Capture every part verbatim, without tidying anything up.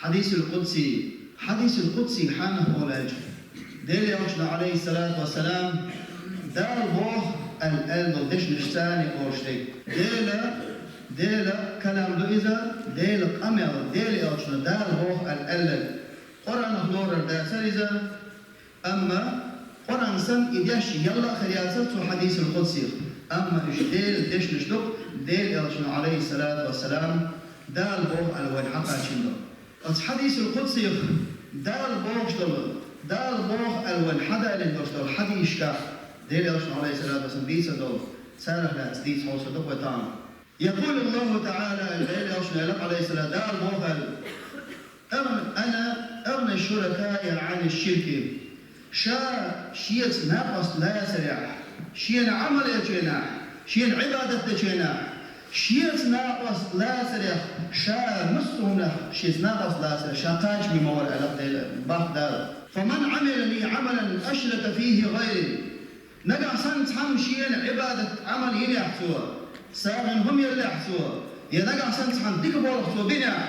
Хьадисул къудси. Хьадисул къудси хьанах олу аьлча, Делан Элчано, Ӏалайхиссалату вассалам, Дала боху аьлла, аьлла долу дешнаш царна олуш дерг. Дела, Дела калам ду иза, Дела къамел, Делан Элчано Дала боху аьлла, аьлла. Къуръанах лорар дацара иза, амма Къуръан санна и деш ялла а хир яцара цу хьадисул къудсих. Амма уьш Делан дешнаш ду-кх, Делан Элчано, Ӏалайхиссалату вассалам, Дала боху аьлла вайна хьакхачийна долу. Оцу хьадисул къудсих Дала бохуш долу, Дала боху аьлла вайна хьадалийна долуш долу хьадисашкахь, Делан Элчано, Ӏалайхиссалату вассалам, дийцар долу, царах лаьцна дийца хьовсур ду-кх вай тахана. Якъулу Аллаху ТаӀала, Делан Элчано аьлла, Ӏалайхиссалам, Дала боху аьлла: «Агъна-, ана агъна шуракаи Ӏани ширки». Ша шеца накъост лацарехь, шена Ӏамал ечу хенахь, шена Ӏибадат дечу хенахь, шеца накъост лацарех, ша массо а хӀуманах шеца накъост лацарех, ша кхачаме ма вара аьлла Дела, боху Дала. «Фаман Ӏамила ли Ӏамалан ашрака фихи гъайри». Нагахь санна цхьамма шена Ӏибадат, Ӏамал йинехь цо, сагӀина хӀума еллехь цо, я нагахь санна цхьана дика болх цо бинехь,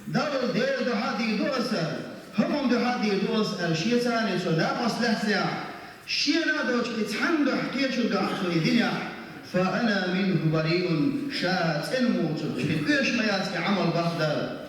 Далла Делан дуьхьа дийр ду аса, хӀокхунна дуьхьа дийр ду аса аьлла, шеца цхьана цо накъост лаьцнехь, шена а доцуш и цхьанна дуьхьа, кхечунна дуьхьа цо и динехь, «фа ана минху бариун», ша цӀена ма ву цунах, шена оьшуш ма яц и Ӏамал, боху Дала.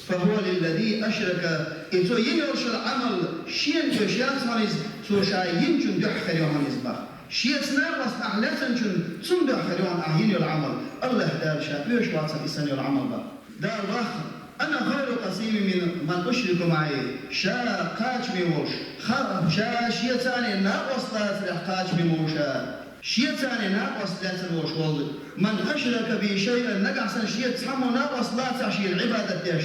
«Фа хува лиллази ашрака», и цо йина йолуш йолу Ӏамал шена оьшуш яц хьуна иза, цо ша йинчун дуьхьа хир ю хьуна иза, боху. Шеца накъост ахь лаьцначун, цунна дуьхьа хир ю хьуна ахь йина йолу Ӏамал. АллахӀ Дала ша оьшуш вацара и санна йолу Ӏамал, боху. Дала боху: «Ана хайрун къасимин мимман ушрика маӀи». Ша кхачаме волуш, ха-, ша шеца цхьана накъост лацарехь кхачаме ма ву ша. Шеца цхьана накъост лаьцна волуш волу, «ман ашрака би шайъан», нагахь санна шеца цхьаммо накъост лацахь шена Ӏибадат деш,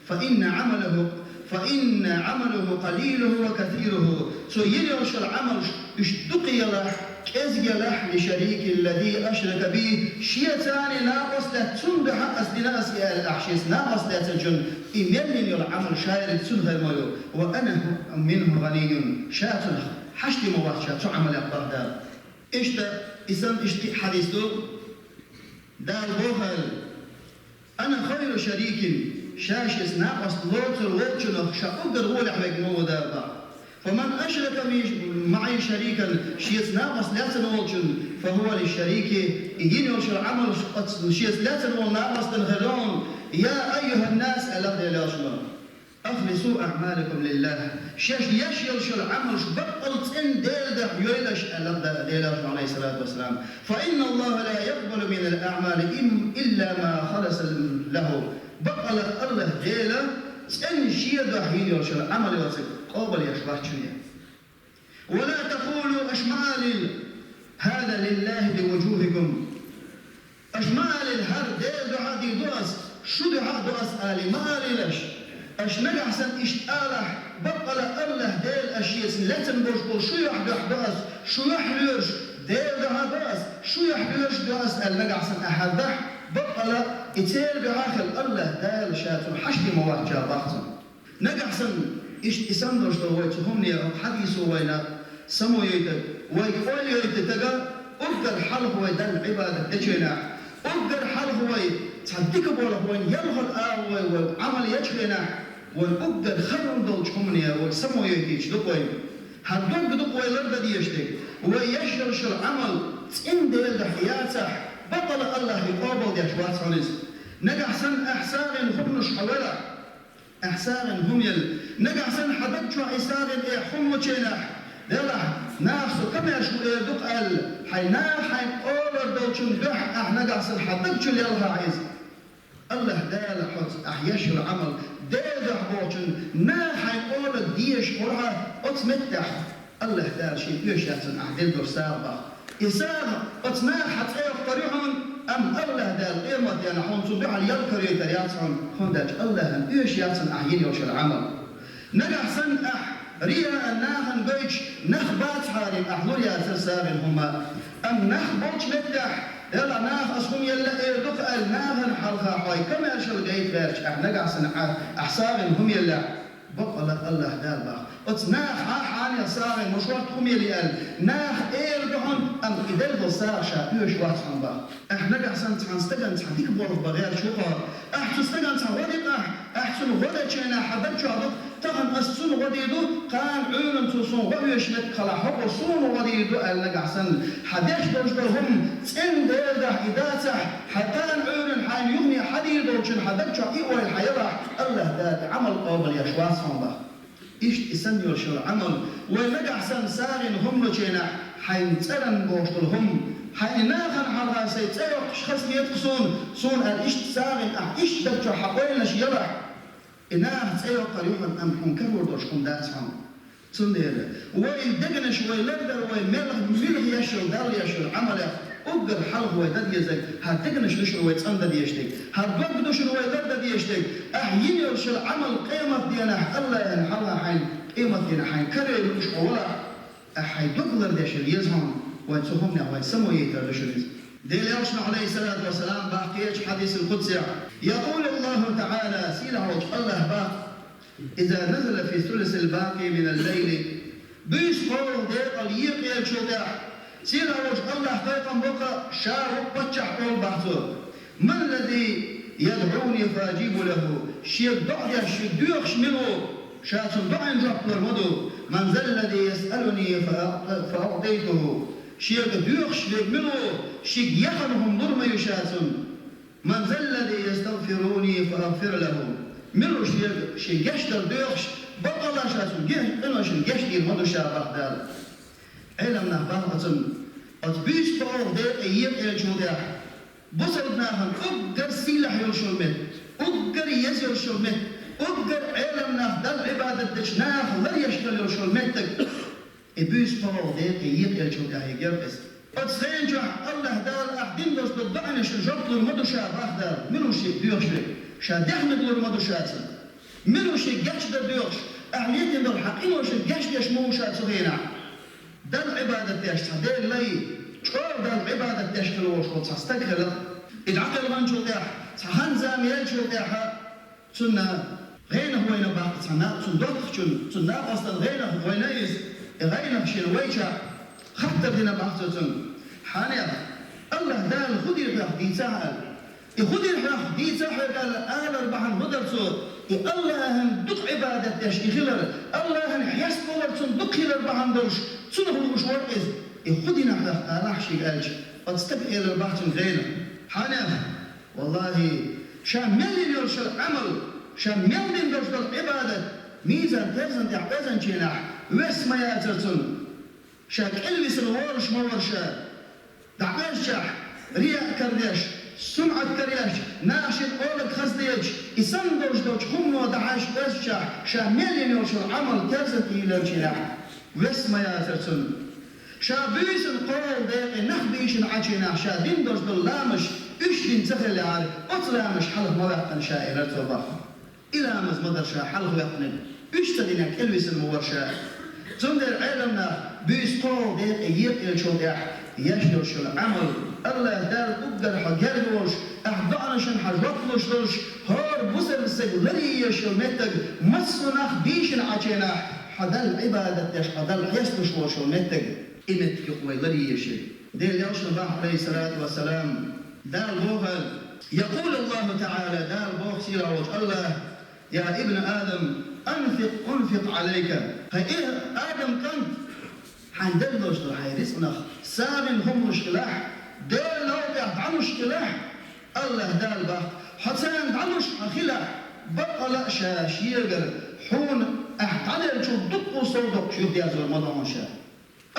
«фа инна Ӏамалаху, фа инна Ӏамалаху къалилуху ва касируху», цо йина йолуш йолу Ӏамалш, уьш дукха елахь, кӀезиг елахь, «ли шарикиллази ашрака би», шеца цхьана накъост лаьцна, цунна дуьхьа аса дина аса и аьлла, ахь шеца накъост лаьцначун, и мел йина йолу Ӏамал ша ерриг цунна хир ма ю, «ва ана минху гъанийюн», ша цунах хьашт ма вац, ша цу Ӏамалех, боху Дала. Иштта, и санна иштта кхин а хьадис ду, Дала боху аьлла: «Ана хайру шарикин», ша шеца накъост лоцур волчунах ша уггар гӀолехь верг ма ву, Дала боху. «Фаман ашрака ми-, маӀи шарикан», шеца накъост лаьцна волчун, «фа хува лишшарики», и йина йолуш йолу Ӏамалш оцу шеца лаьцна волу накъостана хир ю хьуна, «я айюханнас», аьлла Делан Элчано. «Ахлису аъмалакум лиллахӀ». Шаьш еш йолуш йолу Ӏамалш баккъал цӀена Делан дуьхьа йойла аша, аьлла Делан Элчано, Ӏалайхиссалату вассалам. «Фа инна АллахӀа ла якъбалу минал аъмали ин-, илла ма халаса лахӀу». Баккъала АллахӀ Дела цӀена шен дуьхьа йина йолуш йолу Ӏамал йоцург къобал еш вац шуна. «Ва ла такъулу», аша ма алийла: «ХӀаза лиллахӀи би вужухӀикум». Аша ма алийла: «ХӀара Делан дуьхьа а дийр ду ас, шун дуьхьа а ду ас», — алий, ма алийла аша. Аша нагахь санна иштта алахь, баккъала АллахӀ Дела аша шеца лаьцна болуш болу шун юьхь дуьхьа ду ас, шун юьхь лоьруш Делан дуьхьа ду ас, шун юьхь лоьруш ду ас аьлла, нагахь санна ахьа дахь, баккъала и церан дуьхьа а хилла, АллахӀ Дала ша цунах хьашт ма вац, ша бахцана. Нагахь санна иштта и санна долуш долу вай цу хӀумане хьадисо вайна само йойтург, вай кӀой йойтург, уггар хьалха вай Далла Ӏибадат дечу хенахь, уггар хьалха вай цхьа дика болх вайна ялхалла агӀо вай, вай Ӏамал ечу хенахь, вай уггар хала долчу хӀумане вай само йойтийча ду-кх вай. ХӀара дог ду-кх вай лардан дезаш дерг, вай еш йолуш йолу Ӏамал цӀена Делан дуьхьа яцахь, баккъала АллахӀа и къобал деш вац хьуна иза. Нагахь санна ахь сагӀина хӀуманаш хьо велахь, ахь сагӀина хӀума елла, нагахь санна хьан даг чохь и сагӀина эхь хӀума лучу хенахь, делахь, наха со комаьрша ву эр ду-кх аьлла, хьайн наха хьайн олар долчун дуьхьа ахь нагахь санна хьан даг чу лелхахь иза. АллахӀ Дала хьоца ахь еш йолу Ӏамал Делан дуьхьа бохучун наха хьайн олар дезаш хӀора хьан оцу меттехь. АллахӀ Дала шена оьшуш яц хьуна ахь делла долу сагӀа боху. И сагӀа оцу наха хьан цӀе йоккхур ю хьуна, амма АллахӀ Дала къематдийнахь хьуна цунна дуьхьал ял карийтар яц хьуна, хӀунда аьлча АллахӀана оьшуш яц хьуна ахь йина йолуш йолу Ӏамал. Нагахь санна ахь риаъан нахана гойтуш нах бацахьара ахь лур яцара сагӀина хӀума, амма нах болчу меттехь, делахь наха аса хӀума елла эр ду-кх аьлла, нахана хьалха хьо комаьршалла гайта гӀерташ ахь нагахь санна ахь сагӀина хӀума еллехь, Бакъала АллахӀ Дала бах. Оцу наха хьан-хьанех сагӀина ма шортта хӀума елий аьлла, наха эр ду хьуна, амма и делла сагӀа ша оьшуш вац хьуна бах. Ахь нагахь санна цхьана стагана цхьа дика болх бан гӀерташ ву хьо, ахь цу стагана цхьа гӀо дикъахь, ахь цунна гӀо дечу хенахь хьан даг чохь ду, тахана ас цунна гӀо дийр ду, кхана Ӏуьйранна цо суна гӀо оьшуш меттиг хилахь, хьо суна гӀо дийр ду аьлла нагахь санна, хьан деш долуш долу хӀума цӀена Делан дуьхьа и дацахь, хьан кхана Ӏуьйранна хьайна юхане хьан дийр долчун хьан даг чохь и ойла хьан ялахь, АллахӀ Дала и Ӏамал къобалъеш вац хьуна бах. Иштта и санна йолуш йолу Ӏамал, вай нагахь санна сагӀина хӀума лучу хенахь, хьайна цӀарна бохуш долу хӀума, хьайна нахана хьалха сайн цӀе йоккхуш хазахета-кх суна, суна аьлла иштта сагӀина ахь иштта даг чохь хьан ойланаш ялахь, и наха цӀе йоккхур ю хьуна, амма хьуна карор долуш хӀума дац хьуна. Цундела вайн дегнаш вай лардар, вай мел муьлха еш йолу, Далла еш йолу Ӏамалех уггар хьалха вай дан дезарг, хӀара дегнаш душур вай цӀандан дезаш дерг, хӀара дог душур вай лардан дезаш дерг, ахь йина йолуш йолу Ӏамал къемат денахь АллахӀана хьалха хьайна, къемат денахь хьайна карор лууш хьо валахь, ахь хьайн дог лардеш хила еза хьуна, вайн цу хӀуманех вай самойтар душур иза. Делан Элчано, Ӏалайхиссалату вассалам, бах кхечу хьадисал-къудсехь: «Якъулу АллахӀу ТаӀала», сийлахь волчу АллахӀа бах: «Иза назала фи сулусил бакъи минал лайли», буьйса кхоалгӀа декъала екъаеллачул тӀаьхьа, сийлахь волчу АллахӀа пайхамар бакъа ша ву паччахь олу бах цо: «Ман лази ядӀуни фа аджибу лаху?» Шега доӀа деш, шега доьхуш мила ву, ша цунна доӀина жоп лур ма ду. «Ман заллази ясъалуни фа аъ-, фа аътӀитуху?» Шега доьхуш верг мила ву, шега яхана хӀума лур ма ю ша цунна. «Ман заллази ястагъфируни фа агъфир лаху?» Мила ву шега шен гечдар доьхуш, бакъалла ша цунна ге-, къиношна гечдийр ма ду ша бах Дала. Ӏеламнах бах оцунна, оцу буьйса кхоалгӀа декъе екъаеллачул тӀаьхьа, бусалба нахана уггар сийлахь йолуш йолу меттиг, уггар еза йолуш йолу меттиг, уггар Ӏеламнах Далла Ӏибадат дечу наха ларъеш хила йолуш йолу меттиг. И буьйса кхоалгӀа декъе екъаеллачул тӀаьхьа ю герга иза. Оцу хенан чохь АллахӀ Дала ахь дина долуш долу доӀанашна жоп лур ма ду ша бах Дала, мила ву шега доьхуш верг, ша дехнарг лур ма ду ша цунна. Мила ву шега гечдар доьхуш, ахь летийна долу хьан къиношна гечдеш ма ву ша цу хенахь. Далла Ӏибадат деш цхьа Дела лай, чӀогӀа Далла Ӏибадат деш хила волуш волу цхьа стаг хилла. И дӀакхелханчул тӀаьхьа, цхьа хан-зама яьллачул тӀаьхьа, цунна гӀенах вайна баккха цхьа на-, цунна доттагӀчунна, цунна накъостан гӀенах вайна иза, и гӀенах шена вайча хаттар дина бах цо цунна: «Хьанех, АллахӀ Дала хӀун дийр хьох дийцахьа?» аьлла. И хӀун дийр хьох дийцахьа аьлла алар бахьана хӀун дара цо? И АллахӀан дукха Ӏибадат деш и хилар, АллахӀан хьесталар цунна дукха хилар бахьана долуш, цунах лууш вара иза. И хӀун дина хьох алахьа шега аьлча, оцу стага элар бах цунна гӀенах: «Хьанех, валлахӀи, ша мел йина йолуш йолу Ӏамал, ша мел дина долуш долу Ӏибадат, мизан-терзан тӀехь оьзначу хенахь, вес ма яцара цунна. Ша кӀелвисина волуш ма вара ша. ДӀакъоьзначохь, рияъ карадеш, сумӀат караеш, наха шена олаг хаза дезаш, и санна долуш долчу хӀумано дӀахьаьжча оьзначохь, ша мел йина йолуш йолу Ӏамал терзан тӀе йиллинчу хенахь, вес ма яцара цунна. Ша буьйсанна кхоалгӀа декъе нах бийшина Ӏачу хенахь, ша дина долуш долу ламазаш уьш дина ца хиллехьара, оцу ламазаш хьалха ма ваьккхина ша», — элира цо бах. И ламаз ма дара ша хьалха ваьккхинарг, уьш ца динехь кӀелвисина ма вара ша. Цундела Ӏеламнах, буьйса кхоалгӀа декъе екъаеллачул тӀаьхьа еш йолуш йолу Ӏамал, АллахӀ Дала уггар хьо герга волуш, ахь доӀанашна хьан жоп луш долуш, хӀора бусалба стаг ларъеш йолу меттиг, массо а нах бийшина Ӏачу хенахь, хьо Далла Ӏибадат деш, хьо Далла хьесталуш волуш йолу меттиг, и меттиг ю-кх вай ларъеш ерг. Делан Элчано бах, Ӏалайхиссалату вассалам, Дала боху аьлла: «Якъулу АллахӀу ТаӀала», Дала боху, сийлахь волчу АллахӀа: «Я ибна Адам, анфикъ, унфикъ Ӏалайка». Хьай, э, Адам кӀант, хьайна делла долуш долу хьайн рицкъанах сагӀина хӀума луш хилахь, Делан новкъа тӀехь дӀалуш хилахь, АллахӀ Дала бах, хьо царна дӀалуш хьо хилахь, бакъала а ша шегара хьуна ахь дӀаделлачул дуккха а сов доккхуш юхадерзор ма ду хьуна ша.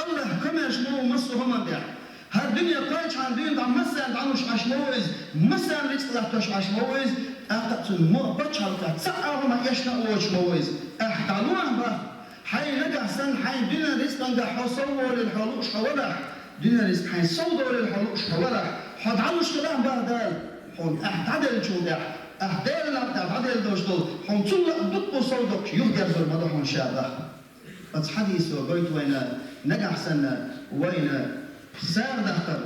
АллахӀ комаьрша ма ву массо а хӀуманна тӀехь. ХӀара дуьне кхоьллинчхьана дуьйна дӀа массарна дӀалуш Ӏаш ма ву иза, массарна рицкъ латтош Ӏаш ма ву иза, тӀаккха а цуьнан мо-, пачхьалкхехь цхьа а хӀума эшна а воцуш ма ву иза. Ахь дӀалохьа бах, хьайн нагахь санна хьайн дуьненан рицкъангахь хьо сов волийла хьо лууш хьо валахь, дуьненан рицкъ хьайн сов долийла хьо лууш хьо валахь, хьо дӀалуш хилахь бах Дала, хьуна ахь дӀаделлачул тӀаьхьа, ахь Делан новкъа тӀехь дӀаделла долуш долу, хьуна цул а дуккха а сов доккхуш юхадерзор ма ду хьуна ша бах. Оцу хьадисо гойту вайна, нагахь санна вайна сагӀа даккхар,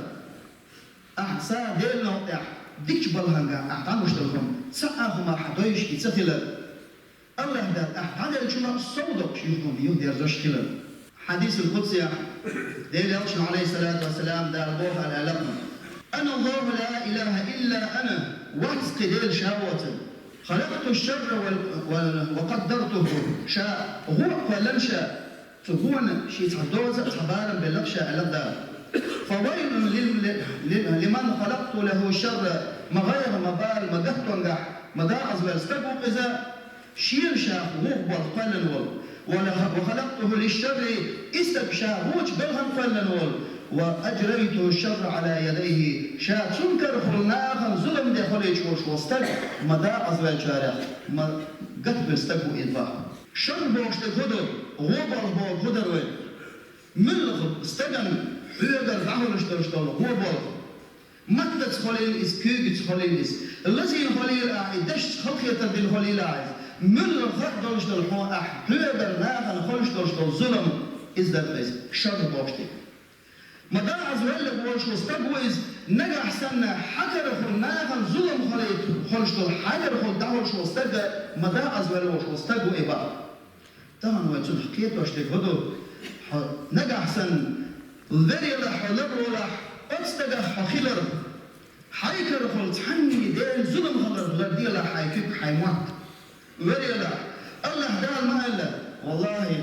ахь сагӀа Делан новкъа тӀехь дикачу балханга ахь дӀалуш долу хӀума, цхьа а хӀума хьан дойуш и ца хилар, АллахӀ Дала ахь дӀаделлачунах сов доккхуш юхадерзош хилар. Хьадисул къудсехь Делан Элчано, Ӏалайхиссалату вассалам, Дала боху аьлла кху: «أنا الله لا إله إلا أنا», вац кхин Дела ша воцург. «خلقت الشر وال-، وال-، وقدرته», ша гӀо а кхоьллина ша, цу гӀона шен цхьа доза а, цхьа барам белла-кх ша, аьлла Дала. «فويل لل-، لل-، لمن خلقت له الشر», ма гӀайгӀа, ма бала, ма гаттонгахь, ма декъаза велла стаг ву-кх иза, шена ша гӀо болх кхоьллина волу. «وخلقته للشر», и стаг ша гӀочу белхан кхоьллина волу. «وأجريت الشر على يديه», ша цунна карахула нахана зулам де хилийта волуш волу стаг, ма декъаза веллачарех, ма гатбелла стаг ву иза боху. Шарр бохуш дерг хӀун ду, гӀо болх бохург хӀун дара вай? Муьлхха стагана хьоьгара дӀахьулуш долуш долу гӀо болх? Маттаца хуьлийла иза, куьйгаца хуьлийла иза, лазийна хуьлийла ахь, и дешца халахетар дина хуьлийла ахь иза, муьлхха а долуш долу хьо-, ахь хьоьгара нахана хуьлуш долуш долу зулам, иза дара иза, шарр бохуш дерг. Ма декъаза велларг волуш волу стаг ву иза, нагахь санна хьан карахула нахана зулам хилийта хуьлуш долу, хьан карахула дӀахьулуш волу стаг, ма декъаза велла волуш волу стаг ву и боху. Тахана вай цунах кхетош дерг хӀун ду? Хьо нагахь санна, вер ялахь, хьо лар волахь, оцу стагах хьо хиларх, хьайн карахула цхьанний Делан зулам хиларх ларделахь хьайн куьг, хьайн мотт. Вер ялахь, АллахӀ Дала ма аьлла, валлахӀи,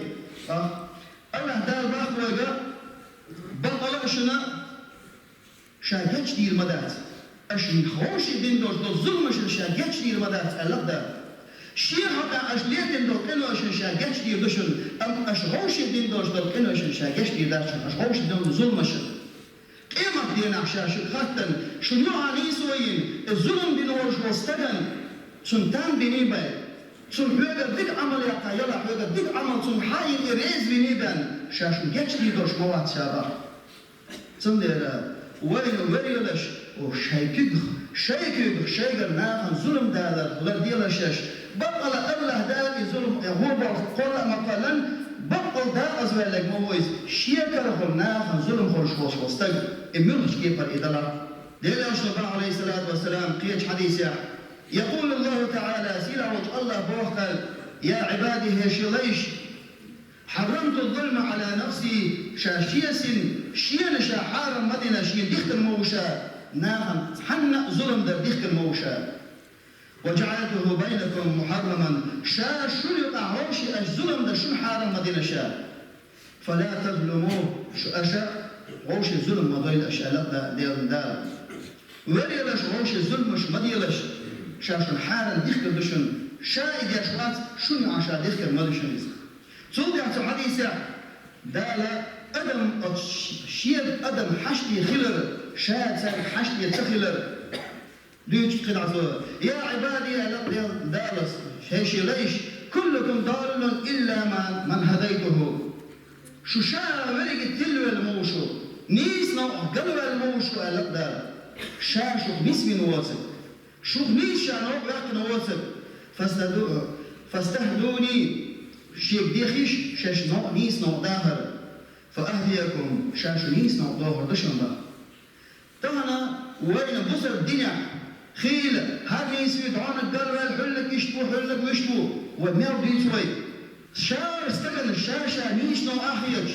а, АллахӀ Дала боху вайга, бакъала а шуна ша гечдийр ма дац. Аша вовшех дина долуш долу зуламашна ша гечдийр ма дац, аьлла Дала. Шен хьокъехь аша летийна долу къиношна ша гечдийр ду шуна, амма аша вовшех дина долуш долу къиношна ша гечдийр дац шуна, аша вовшех дина долу зуламашна. Къематдийнахь ша шуьга хаттарна, шуна юкъахь нийсо йина, и зулам дина волуш волу стагана, цунна там биний бен, цунна хьоьгара дика Ӏамал яккхахь, яла хьоьгара дика Ӏамал цунна хьан йина, и реза виний бен, ша шуна гечдийр долуш ма вац ша боху. Цундела вайна вер ялаш, о, шайн куьгах, шайн куьгах шайгара нахана зулам далар ларделаш аша. Бакъала АллахӀ Дала и зулам, э, гӀо болх кхолла а ма кхоьллина, бакъала декъаза велларг ма ву иза, шен карахула нахана зулам хуьлуш волуш волу стаг, и муьлхачу кепара и далахь. Делан Элчано боху, Ӏалайхиссалату вассалам, кхечу хьадисехь: «يقول الله تعالى», сийлахь волчу АллахӀа боху аьлла: «يا عبادي», хӀей шен лайш, «حرمت الظلم على نفسي», ша шен сина, шена ша хьарам ма дина, шена дихкина ма ву ша, нахана цхьанна а зулам дар дихкина ма ву ша. «وجعلته بينكم محرما», ша шуна юкъахь вовшех аша зулам дар шуна хьарам ма дина ша. «فلا تظلموا», шу аша вовшех зулам ма дойла аша, аьлла Делан Дала. Вер ялаш, вовшех зуламаш ма делаш, ша шуна хьарам дихкина ду шуна, ша и деш вац, шуна юкъахь ша дихкина ма ду шуна иза. Цул тӀаьхьа цу хьадисехь Дала адам, оцу шен адам хьаштий хилар, ша цаьрга хьаштий ца хилар дуьйцу кхидӀа цо: «يا عبادي», аьлла Дала, хӀей шен лайш, «كلكم ضال إلا من، من هديته». Шу ша верриге тилвелла ма ву шу, нийса новкъахь галваьлла ма ву шу, аьлла Дала. Ша шух нисвина воцург, шух нийса ша новкъа ваьккхина воцург, «فاستهدو-، فاستهدوني», шега дехийша шаьш новкъа, нийса новкъа дахар, «فأهديكم», ша шу нийса новкъа дохур ду шуна боху. Тахана вайна бусалба динехь хийла, хӀара нийса ву, дӀонаг галваьлла, хӀуьллаг иштта ву, хӀуьллаг вуьшта ву, вай мел дуьйцу вай. Ша стагана ша-ша нийса новкъа хеташ,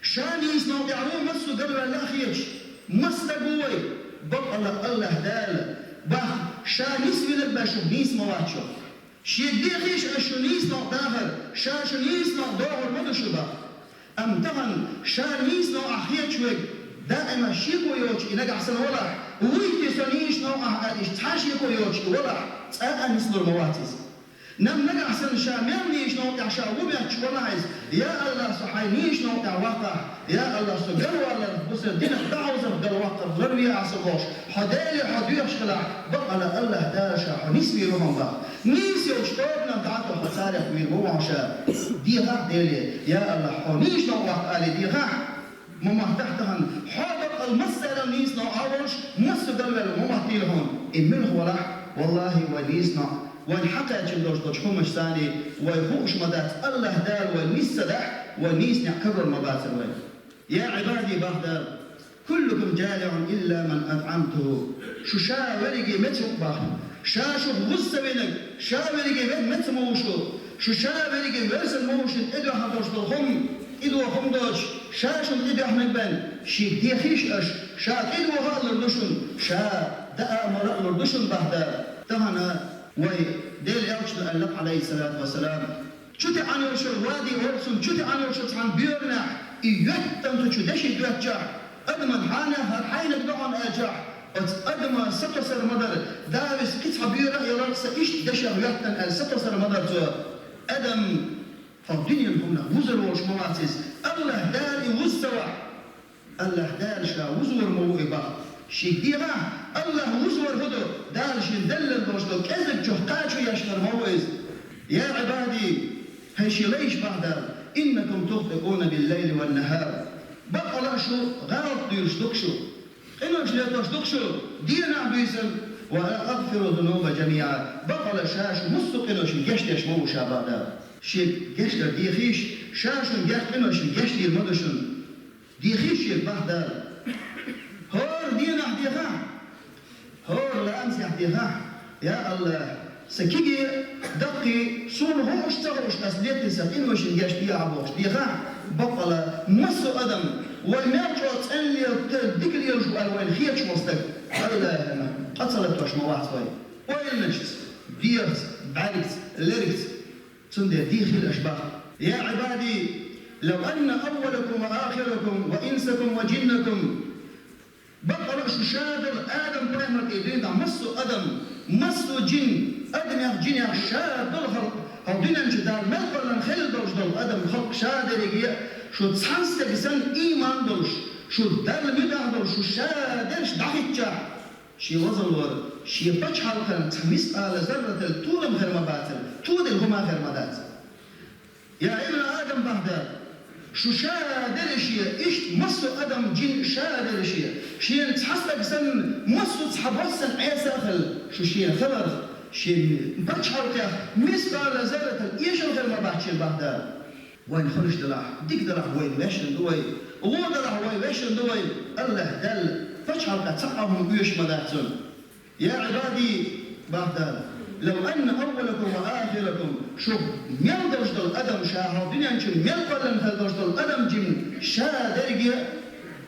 ша нийса новкъа тӀехь ву, массо а галваьлла а хеташ, маса стаг ву вай, бакъала АллахӀ Дала боху, ша нисвинарг бен шух нийса ма вац шу. Шега дехийша аша шу нийса новкъа дахар, ша шу нийса новкъа дохур ма ду шу боху. Амма тахана ша нийса новкъахь хеташ верг, даима шеко йоцуш и нагахь санна валахь, вуй-те со нийса новкъахь аьлла, иштта цхьа а шеко йоцуш и валахь, цкъа а нислур ма вац иза. Амма нагахь санна ша мел нийса новкъа тӀехь ша ву моьттуш валахь иза, я АллахӀ, со хьайн нийса новкъа тӀехь ваккхахь, я АллахӀ, со галваларх, бусалба динах дӀахьовзарх, галваккхарх ларве ахь со бохуш, хьо Деле хьо доьхуш хилахь, бакъала АллахӀ Дала ша хьо нисвийр ву хьуна боху. Нийса йолчу тобанах дӀа а тохна, царех вийр ву хьуна ша. Дехахь Деле, я АллахӀ, хьо нийса новкъа ваккха алий дехахь, ма моттахь тахана, хьо бакъала массарел нийса новкъа а волуш, массо а галваьлла ма моттийла хьуна. И муьлха валахь, валлахӀи, вай нийса новкъа, вайна хьакхаьчна долуш долчу хӀуманаш санна, вай хууш ма дац, АллахӀ Дала вай нис ца дахь, вай нийса некъ карор ма бацара вай. «يا عبادي», боху Дала, «كلكم جائع إلا من أطعمته». Шу ша верриге меца ву боху. Ша шух вуза ца винарг, Ша верриге вен меца ма ву шу, шу ша верриге верзан ма ву шун тӀедоьхна долуш долу хӀума, тӀедоьхна хӀума доцуш, ша шуна тӀедоьхнарг бен, шега дехийша аша, ша тӀедоьхна а лур ду шуна, ша даа а, мара а лур ду шуна, бах Дала. Тахана вай Делан Элчано аьлла, Ӏалайхиссалату вассалам, чу тӀе Ӏан йолчуьра вади олу цунна, чу тӀе Ӏан йолчуьра цхьана боьранехь, и йоьттан цу чу деши доьттачохь, адаман хьанехь хӀара хьайниг ду хьуна аьлчахь, оцу адама са тосар ма дара, Давис кхин цхьа боьра а ялар, сан иштта дешех йоьттан аьлла, са тосар ма дара цо. Адам, хьо дуьненан хӀуманах вузар волуш ма вац иза. АллахӀ Дала и вуза ца вахь, АллахӀ Дала ша вузор ма ву и, бах. Шега дехахь, АллахӀ вузор хӀун ду, Дала шена деллар долуш долу кӀезиг чух кхачо ешнар ма ву иза. Я Ӏибади, хӀай шен лайш, бах Дала, иннакум тухтиуна биллайли ван-нахар. Баккъала а шу гӀалат дуьйлуш ду-кх шу. Къинош летош ду-кх шу, денахь буьйсанна, ва ана агӀфиру зунуба жамиӀа. Баккъала а ша шун массо а къиношна гечдеш ма ву ша, бах Дала. Шега гечдар дехийша, ша шун гех къиношна гечдийр ма ду шуна. Дехийша шега, бах Дала. ХӀора денахь дехахь, хӀора ламазехь дехахь, я АллахӀ, сан кегий, даккхий, суна хууш ца хууш, ас летийна сан къиношна гечдехьа бохуш дехахь, баккъала массо а адам, вай мел чӀогӀа цӀена лела, дика лелаш ву аьлла вайна хеташ волу стаг, АллахӀана къа ца латош ма вац вай. Ойланашца, дегӀаца, бӀаьргаца, лергца. Цундела дехийла аша, бах. Я Ӏибади, лав анна аввалакум ва ахиракум ва инсакум ва жиннакум. Баккъала а шу ша долу Адам-пайхамар тӀе дуьйна массо а адам, массо а жин, адамех, жинех ша долу халкъ, хьо дуьнен чу Дала мел кхоьллина хилла долуш долу адам, халкъ ша дерриге а, шу цхьана стеган санна ийман долуш, шу Далла муьтӀахь долуш, шу ша дерш дӀахӀиттичахь, шен лазаллора, шен пачхьалкхана цхьа мискъала зарратал толам хир ма бацара, тодина хӀума хир ма дац. Я ибна Адам, бах Дала, шу ша дерриге а, иштта массо а адам, жин ша дерриге а, шена цхьа стаг санна, массо а цхьа бос санна Ӏеса а хилла, шу шена хиларх, шен пачхьалкхех мискъала зарратал эшам хир ма бац шена, бах Дала. Вайна хуьлуш делахь, дика делахь вайна вешан ду вай, гӀо делахь вай вешан ду вай, АллахӀ Далла пачхьалкхехь цхьа а хӀума оьшуш ма дац цунна. Я Ӏибади, бах Дала, лав анна аввалакум ва ахиракум, шух мел долуш долу адам, ша хьо дуьнен чу мел кхоьллина хир долуш долу адам, жин ша дерриге а,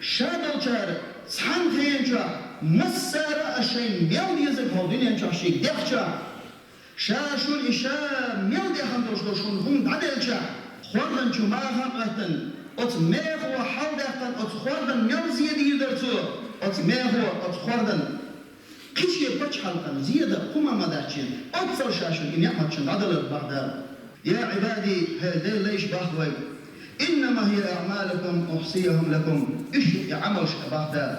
ша долчара цхьана хенан чохь массара а шайна мел дезарг хьо дуьнен чохь шега дехчахь, ша шуна и ша мел дехна долуш долу шуна хӀума дӀаделчахь, хордан чу маха а хӀоьттина, оцу мехо хьалдаьккхина, оцу хордан мел зе дийр дара цо, оцу мехо, оцу хордан. Кхин шен пачхьалкхана зе дан хӀума ма дац шена, оццал ша шуна и неӀмат шуна дӀадалар, бах Дала. Я Ӏибади, хӀай Делан лайш, бах вай. Иннама хӀия аъмалукум ухсиха лакум. Уьш ю и Ӏамалш, бах Дала.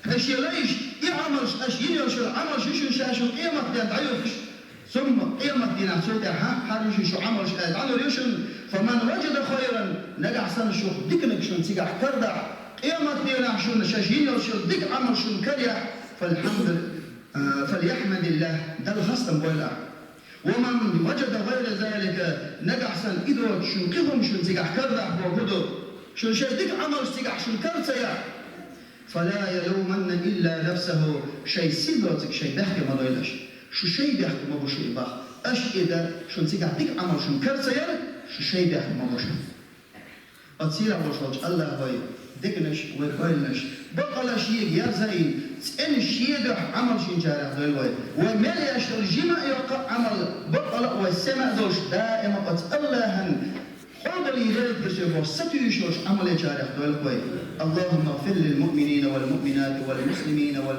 ХӀай шен лайш, и Ӏамалш, аша йина йолуш йолу Ӏамалш ю шуна ша шуна къематдийнахь дӀаюхкуш. Сумма къематдийнахь цул тӀаьхьа хьан ю шуна шу Ӏамалш аьлла дӀалур ю шуна. Фаман важада хайран, нагахь санна шух диканиг шуна цигахь карадахь, къематдийнахь шуна шаьш йина йолуш йолу дика Ӏамал шуна караяхь, фалхьамду-, а, фальяхьмадиллахь, Далла хастам бойла ахь. Ва ман важада гӀайра залика, нагахь санна и доцуш шуна кхин хӀума шуна цигахь карадахь бохург ду, шуна шайн дика Ӏамалш цигахь шуна кара ца яхь, фала ялуманна илла нафсаху, шайн сий доцург шайн бехке ма дойла аша. Шу шайн бехке ма бу шу и, бах. Аша и дан, шуна цигахь дика Ӏамал шуна кара ца яр, шу шайн бехке ма бу шу. Оцу сийлахь волуш волчу АллахӀа вай дегнаш, вай ойланаш, бакъалла шега ерзайна, цӀена шен дуьхьа Ӏамал шинчарех дойла вай. Вай мел еш йолу жима а йоккха а Ӏамал, бакъалла а вай сема а долуш, даима оцу АллахӀан къобалйина лелла дерсо бохуш сатуьйсуш йолчу Ӏамалечарех дойла вай. اللهم اغفر للمؤمنين والمؤمنات والمسلمين وال